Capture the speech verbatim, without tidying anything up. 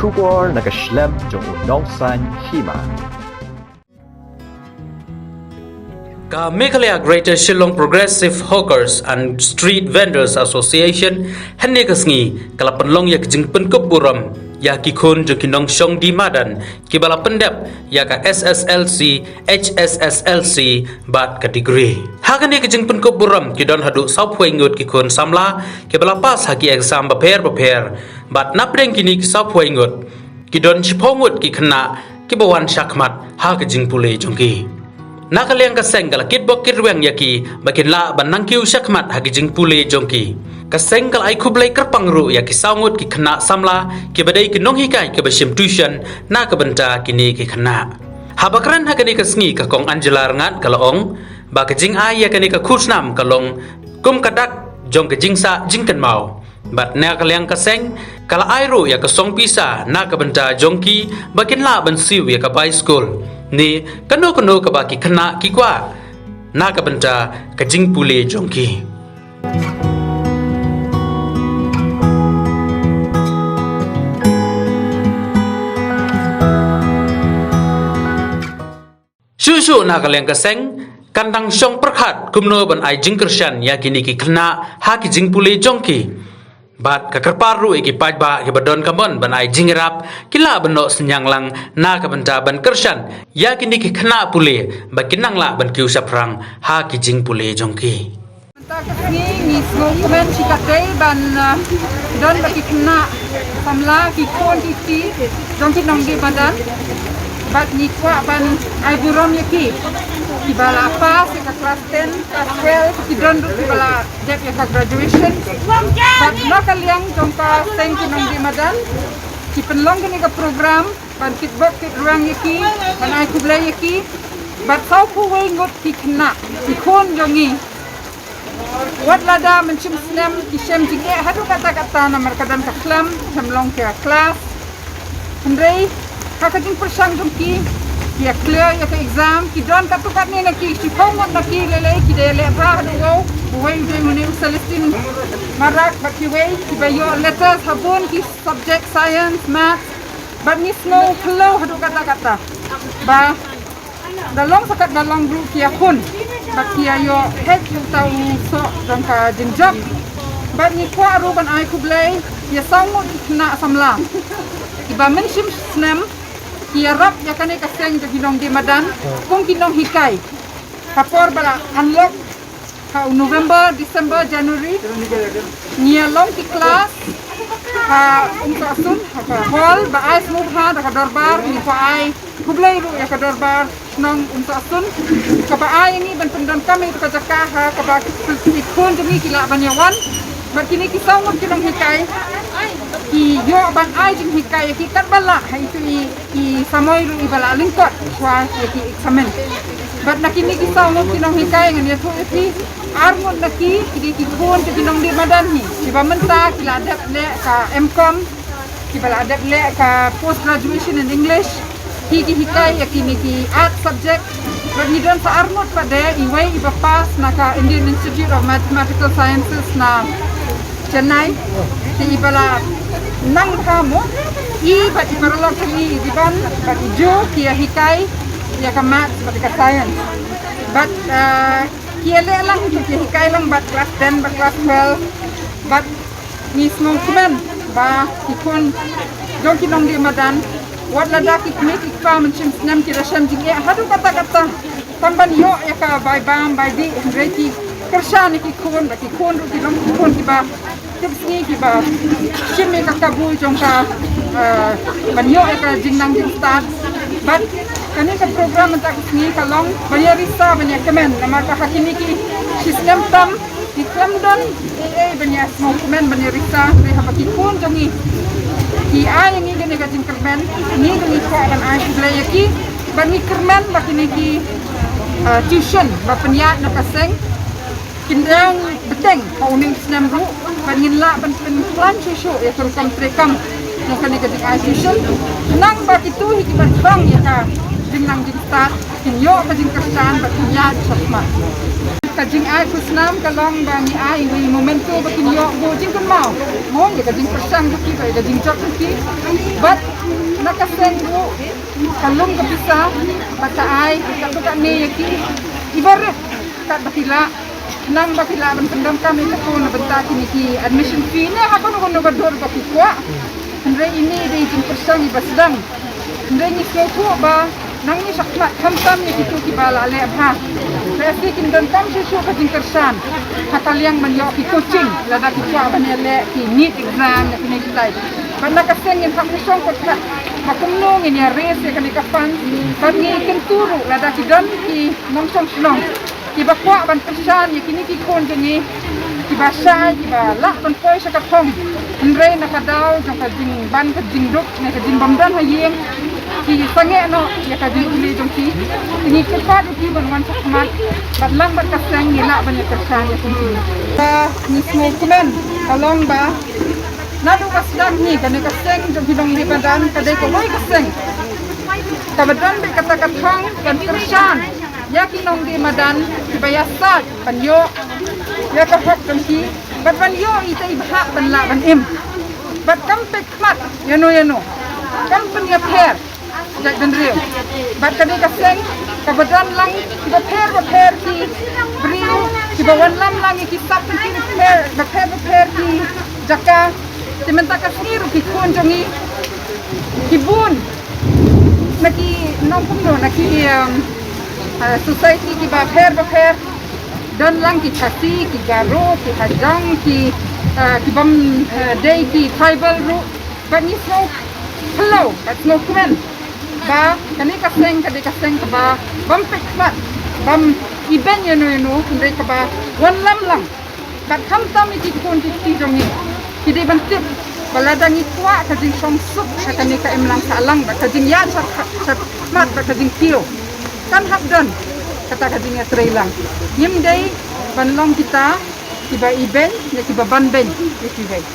Khubor na ka shlem jong u nongsan hima. Ka Meghalaya Greater Shillong Progressive Hawkers and Street Vendors Association, hynne ka sngi ka la pynlong ïa ka jingpynkup burom ïa ki khun jong ki nongshong die madan kiba la pyndep ïa ka S S L C, H S S L C bad ka degree. Ha kane ka jingpynkup burom ki don haduh sawphew ngut ki khun samla kiba la pass ha ki exam bapher bapher, bad napdeng kine ki sawphew ngut ki don shiphew ngut ki khynnah kiba wan shakhmat ha ka jingpule jong ki. Na ka liang ka seng ka la kitbok kitrwiang ïa ki ba kin lah ban nang kiew shakhmat ha ka jingpule jong ki. Ka seng ka la ai khublei kyrpang ruh ïa ki saw ngut ki khynnah samla kiba dei ki nonghikai kiba shim tuition na ka bynta kine ki khynnah. Haba kren ha kane ka sngi, ka Kong Angela Rngat ka la ong ba ka jingai ïa kane ka khusnam ka long kum ka dak jong ka jingsah jingkynmaw. Bad na ka liang ka seng ka la ai ruh ïa ka song pisa na ka bynta jong ki ba kin lah ban siew ïa ka bai skul ne kano kano kaba ki khynnah ki kwah na ka bynta ka jingpule jong ki. Shuh shuh na ka liang ka seng kan dang shong pyrkhat kumno ban ai jingkyrshan ïa kine ki khynnah ha ki jingpule jong ki. Bad ka kyrpad ruh ïa ki paidbah kiba don ka mon ban ai jingïarap, ki lah ban noh synñiang lang na ka bynta ban kyrshan ïa kine ki khynnah pule ba kin nang lah ban kiew shaphrang ha ki jingpule jong ki. Mynta ka sngi ngi sngewkmen shikatdei ban, ah, don bad ki khynnah samla, ki khun ki kti jong ki nongdie madan. Bad ngi kwah ban ai burom ïa ki kiba la pass ïa ka klas ten, klas twelve, ki don ruh kiba la dep ïa ka graduation. Bad na ka liang jong ka seng ki nongdie madan ki pynlong kane ka program ban kitbok kitrwiang ïa ki, ban ai khublei ïa ki. Bad sawphew wei ngut ki khynnah, ki khun jong ngi, wat lada mynshem snem ki shem jingeh haduh katta katta namar ka don ka khlem, khlem long ka klas. Hynrei ha ka jingpyrshang jong ki, ki ïa clear ïa ka exam, ki don katto katne na ki, shiphew ngut na ki lei lei ki dei lehbha haduh wow, uwei u dei une u Celestine Marak bad kiwei kiba ïoh letters ha bun ki subject, science, maths, bad ngi sngew khlem haduh katta katta ba da long sa katba long ruh ki ïakhun bad ki ïa ïoh heh uta u soh jong ka jingjop. Bad ngi kwah ruh ban ai khublei ïa saw ngut ki khynnah samla kiba mynshem snem ki ïarap ïa kane ka seng jong ki nongdie madan kum ki nonghikai. Ha por ba la unlock ha u November, December, January, ngi ïa long ki klas ha Umsohsun, ha ka hall, ba ai sngewbha da ka dorbar, ngi kwah ai khublei ruh ïa ka dorbar shnong Umsohsun kaba ai ïa ngi ban pyndonkam ïa ka jaka ha kaba ki khun jong ngi ki lah ban ïa wan. Bad kine ki saw ngut ki nonghikai ki ïoh ban ai jinghikai ïa ki katba lah ha itu i ki samoi ruh iba la lyngkot shuwa ïa ki eksamin. Bad na kine ki saw ngut ki nonghikai ngan ïathuh ïa phi, ar ngut na ki ki dei ki khun jong ki nongdie madan hi kiba mynta ki la dep leh ka M Com, kiba la dep leh ka post graduation in English. Ki ki hikai ïa kine ki art subject. Bad ngi don sa ar ngut pat de, iwei iba pass na ka Indian Institute of Mathematical Sciences na Chennai. Te iba la nang bha mo, i bad i paralok jong i, i Diban bad i Jo, ki ïa hikai ïa ka maths bad ka science. Bad, ah, ki ïa leh lang, ki ïa hikai lang bad klas ten bad klas twelve. Bad ngi sngewkmen ba ki khun jong ki nongdie madan, wat lada ki kmie ki kpa mynshem snem ki da shem jingeh haduh katta katta tang ban ïoh ïa ka bai bam bai dih, hynrei ki kyrshan ïa ki khun, ba ki khun ruh ki long ki khun kiba tip sngi, kiba shim ïa ka kabu jong ka, eh, ban ïoh ïa ka jingnang jingstad. Bad kane ka program mynta ka sngi ka long ban ïa risa, ban ïa kmen, namar ka ha kine ki shi snem tam ki khlem don ei ei ban ïa sngewkmen, ban ïa risa, hynrei haba ki khun jong ngi ki ai ïa ngi kane ka jingkyrmen, ngi ruh ngi kwah ban ai khublei ïa ki. Bad ngi kyrmen ba kine ki, ah, tuition ba pynïaid na ka seng kin dang bteng ha une u snem ruh, bad ngin lah ban pynkhlaiñ shuh shuh ïa ka rukom treikam jong kane ka jingai tuition, khnang ba kito hi kiba thrang ïa ka jingnang jingstad kin ïoh ka jingkyrshan bad kin ïaid shakhmat. Ka jingai khusnam ka long ba ngi ai iwei i memento ba kin ïoh buh jingkynmaw mo ïa ka jingpyrshang jong ki bad ïa ka jingjop jong ki. Bad na ka seng ruh ka lum ka pisa ba ka ai katto katne ïa ki, iba rit katba ki lah, nang ba ki lah ban pyndonkam ïa ka khun na bynta kine ki admission fee ne ha kano kano ka dur ba ki kwah. Hynrei ine i dei i jingpyrshang iba sdang. Hynrei ngi sngewthuh ba nangne shakhmat khamtam ïa kito kiba la leh bha, lehse kin donkam shuh shuh ka jingkyrshan ha ka liang ban ïoh ki coaching lada ki kwah ban ïaleh ki NEET exam ne kine kitai. Bad na ka seng ngin hap nyngkong pat ba kumno ngin ïa raise ïa kane ka fund. Bad ngi kyntu ruh lada ki don ki nongshong shnong kiba kwah ban kyrshan ïa kine ki khun jong ngi kiba shai, kiba lah ban poi sha ka thong. Hynrei na ka daw jong ka jingban ka jingduk ne ka jingbym don ha ïing, ki sangeh noh ïa ka jingkylli jong ki. Te ngi kyrpad ïa ki ban wan shakhmat bad lang bad ka seng ngi lah ban ïa kyrshan ïa ki. Ka ngi sngewkmen ka long ba naduh ba sdang hi kane ka seng jong ki nongïalam madan ka dei kawei ka seng kaba don beit kata ka thong ban kyrshan ïa ki nongdie madan kiba ïasaid ban ïoh ïa ka hok jong ki bad ban ïoh ita i bhah ban lah ban im. Bad kam peit khmat ïano ïano, kam pynïapher jaitbynriew. Bad ka dei ka seng kaba don lang kiba pher bapher ki briew, kiba wanlam lang ïa ki sap ki pher bapher bapher ki jaka. Te mynta ka sngi ruh ki khun jong ngi ki bun na ki nongpyndonkam na ki, um, uh, society kiba pher bapher. Don lang ki Khasi, ki Garo, ki Hajong, ki, uh, ki bym, uh, dei ki tribal ruh. Bad ngi sngew phyllaw bad sngewkmen ba kane ka seng ka dei ka seng kaba bym peit khmat, bym ibeiñ ïano ïano, hynrei kaba wanlam lang. Bad khamtam ïa ki khun ki kti jong ngi, ki dei ban tip ba lada ngi kwah ka jingshongsuk ha kane ka imlang sahlang bad ka jingïaid sha, shakhmat bad ka jingkiew, kan hap don kata ka jingïatreilang. Ngim dei ban long kita kiba ibeiñ ne kiba banbeiñ ïa kiwei.